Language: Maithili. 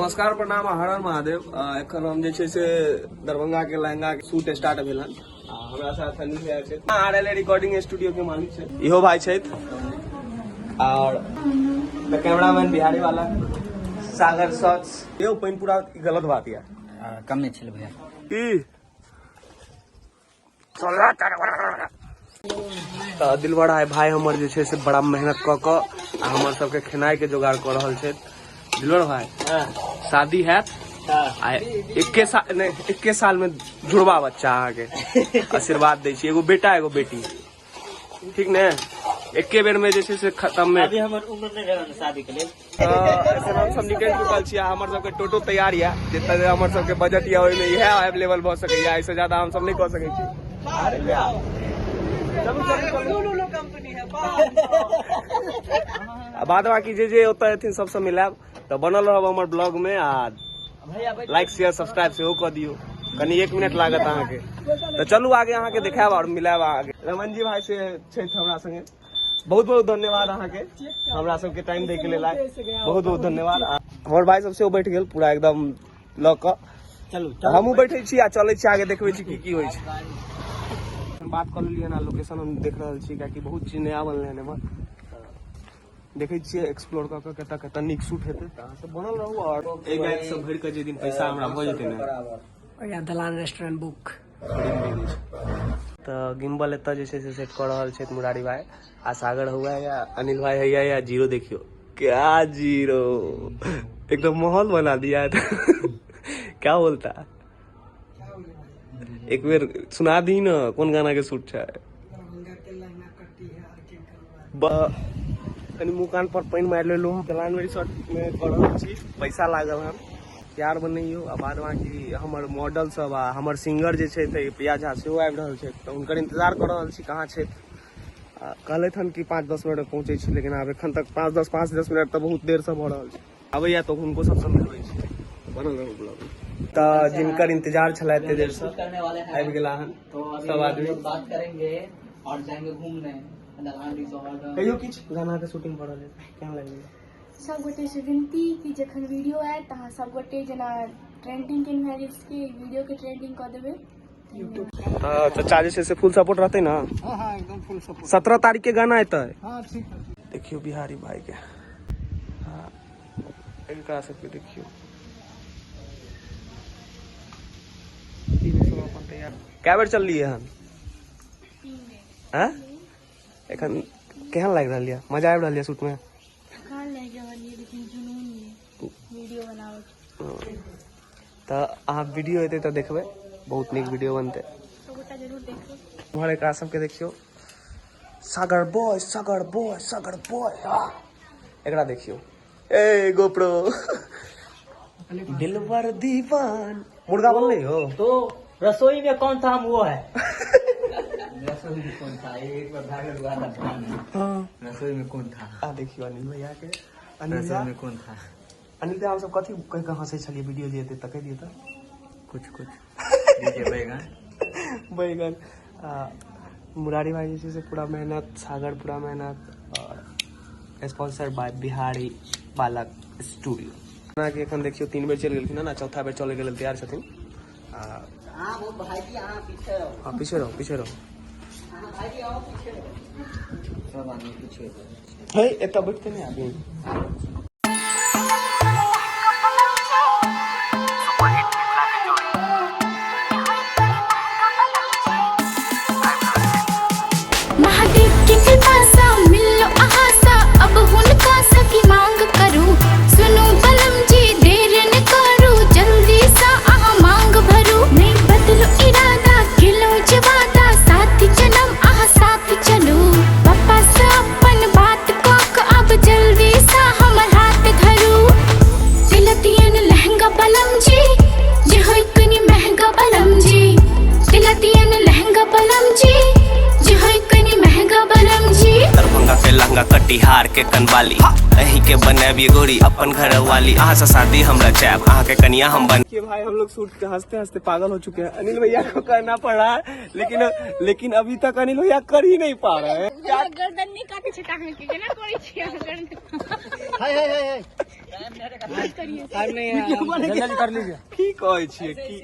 नमस्कार, प्रणाम, हर हर महादेव। एखन हम जे छै से दरभंगा के लहंगा के शूट स्टार्ट भेल हन आ हमरा साथ अनिल भैया छै, R L A recording studio के मालिक छै इहो भाई छथि और द कैमरामैन बिहारी वाला सागर शॉट्स। यो पानि पूरा गलत बात या कमे छल भैया की तऽ दिलवर आइ भाई हमर जे छै से बड़ा मेहनत कऽ कऽ आ हमर सबके खेनाइ के जोगाड़ कऽ रहल छै। दिलवर भाई, शादी हैत आ एके साल नहि, एके साल में जुड़वा बच्चा अहाँके आशीर्वाद दै छी, एगो बेटा एगो बेटी, ठीक ने? एके बेर में जे छै से खत्म में। अभी हमर उम्र नहि भेल हन शादी के लेल। तऽ एखन हम सब निकलि चुकल छी आ हमर सबके टोटो तैयार यऽ। जते हमर सबके बजट यऽ ओहिमे इएह अवेलेबल भऽ सकैया, एहिसँ ज्यादा हम सब नहि कऽ सकै छी। अरे भैया, चलू चलू चलू। आ बाद बाकी जे जे ओतऽ एथिन सबसँ मिलायब। तऽ बनल रहब हमर ब्लॉग में आ लाइक शेयर सब्सक्राइब सेहो कऽ दियौ। कनि 1 मिनट लागत अहाँके। तऽ चलू आगे अहाँके देखायब आओर मिलायब आगे। रमन जी भाई से छथि हमरा संगे, बहुत बहुत धन्यवाद अहाँके हमरा सबके टाइम दै के लेल आइ, बहुत बहुत धन्यवाद। आ हमर भाई सब सेहो बैठ गेल पूरा एकदम लऽ कऽ। चलू तऽ हमहूँ बैठे छी आ चलै छी आगे, देखबै छी की की होइ छै। बात कऽ लेलियै ने, लोकेशन हम देख रहल छी कियाकि बहुत चीज नया बनलै हन एम्हर। देखै छियै एक्सप्लोर कऽ कऽ कतऽ कतऽ नीक शूट हेतै। तऽ अहाँ सब बनल रहू आओर एहि बैग सब भरि कऽ जे दिन पैसा हमरा भऽ जेतै ने या दलान रेस्टोरेंट बुक। तऽ गिम्बल एतऽ जे छै से सेट कऽ रहल छथि मुरारी भाई आ सागर हुआ या अनिल भाई हैया या जीरो। देखियो क्या जीरो एकदम माहौल बना दिया है। क्या बोलता है, एक बेर सुना दी न, कोन गाना के शूट छै? कनि मुँह कान पर पानि मारि लेलहुँ। दलान रिसोर्ट मे कऽ रहल छी, पैसा लागल हन, तैयार बनैयौ। आ बाद बाकी हमर मॉडल सब आ हमर सिंगर जे छै प्रिया झा सेहो आबि रहल छै, तऽ हुनकर इंतजार कऽ रहल छी। कहाँ छथि? कहलथि हन कि 5-10 मिनट में पहुँचै छी, लेकिन आब एखन तक 5-10 मिनट तऽ बहुत देर से भऽ रहल छै। आबैया तऽ हुनको सबसँ मिलबै छी। बनल रहू ब्लॉग। तऽ जिनकर इंतजार छलै एते देर से करने वाले हैं आबि गेला हन तो अभी सब हम आदमी। लोग बात करेंगे और जाएंगे घूमने दलान रिजॉर्ट। कहियो किछु गाना के शूटिंग भऽ रहल है, केहन लागि? सब गोटे से विनती कि जखन वीडियो आयत तऽ अहाँ सब गोटे जेना ट्रेंडिंग केने के वीडियो के ट्रेंडिंग कऽ देबै। तऽ चचा जे छै से फुल सपोर्ट रहतै ने? हाँ हाँ, एकदम फुल सपोर्ट। 17 तारीख के गाना एतै। हाँ, ठीक है। देखियौ बिहारी भाई के, हाँ, एकरा सबके देखियौ। तीनू सब अपन तैयार। कए बेर चललियै हन? हैं, एखन केहन लागि रहल यऽ? मजा आबि रहल यऽ शूट में? थकान लागि रहल ये लेकिन जुनून ये वीडियो बनाबऽ। तऽ अहाँ वीडियो एतै तऽ देखबै, बहुत नीक वीडियो बनतै। सब गोटा जरूर देखबै। उम्हर एकरा सबके देखियौ, सागर बॉय, सागर बॉय, सागर बॉय। एकरा देखियौ, ए गोप्रो दिलवर दीवान मुर्गा बनलै हो। तो रसोई में कौन था? हम वो है। रसोई में कौन था? एक बार भागल हुआ था ध्यान में। रसोई में कौन था? आ देखियौ अनिल भैया के, अनिल रसोई भैया में कौन था? अनिल भैया, हम सब कथी कहि कऽ हँसै छलियै वीडियो जे एतै तऽ कहि दियौ तऽ। कुछ कुछ डीजे बैगन। बैगन। आ, मुरारी भाई जे छै से पूरा मेहनत, सागर पूरा मेहनत और स्पॉन्सर बाय बिहारी बालक स्टूडियो। अहाँके एखन देखियौ 3 बेर चलि गेलखिन हन आ चौथा बेर चलैके लेल तैयार छथिन। आ हाँ वो भाईजी, अहाँ पीछे रहो। हाँ, पीछे रहो, पीछे रहो। भाईजी, आओ, पीछे रहो, सब आदमी पीछे रहो। हे, एतऽ बैठते नहि आदमी। महादेव के कृपा सा मिललो अहाँ सा, अब हुनका सा की मांग करू? सुनू बलम जी, देर न करू, जल्दी सा अहाँ मांग भरू। नहीं बदलो इरादा, केलो जे वादा, साथ जन्म अहाँ साथ चलू। पप्पा से अपन बात कऽ कऽ अब जल्दी सा हमर हाथ धरू। तिलतियन लहंगा बलम जी, जे होय कनी महंगा बलम जी। तिलतियन लहंगा बलम जी, जे होय कनी महंगा बलम जी। दरभंगा के लहंगा। दरभंगा कटिहार के कनवाली, अहीं के बनाबी गोरी अपन घर वाली। अहाँ से शादी हमरा चाहब, अहाँ के कनिया हम बन के। भाई, हम लोग शूट के हंसते हंसते पागल हो चुके हैं। अनिल भैया को करना पड़ रहा है, लेकिन लेकिन अभी तक अनिल भैया कर ही नहीं पा रहे हैं। गर्दन नहि काटै छै तऽ अहाँके केना करै छियै अहाँ गर्दन? हाय हाय हाय हाय, टाइम नहीं है, जल्दी कर लीजिए। की कहै छियै की?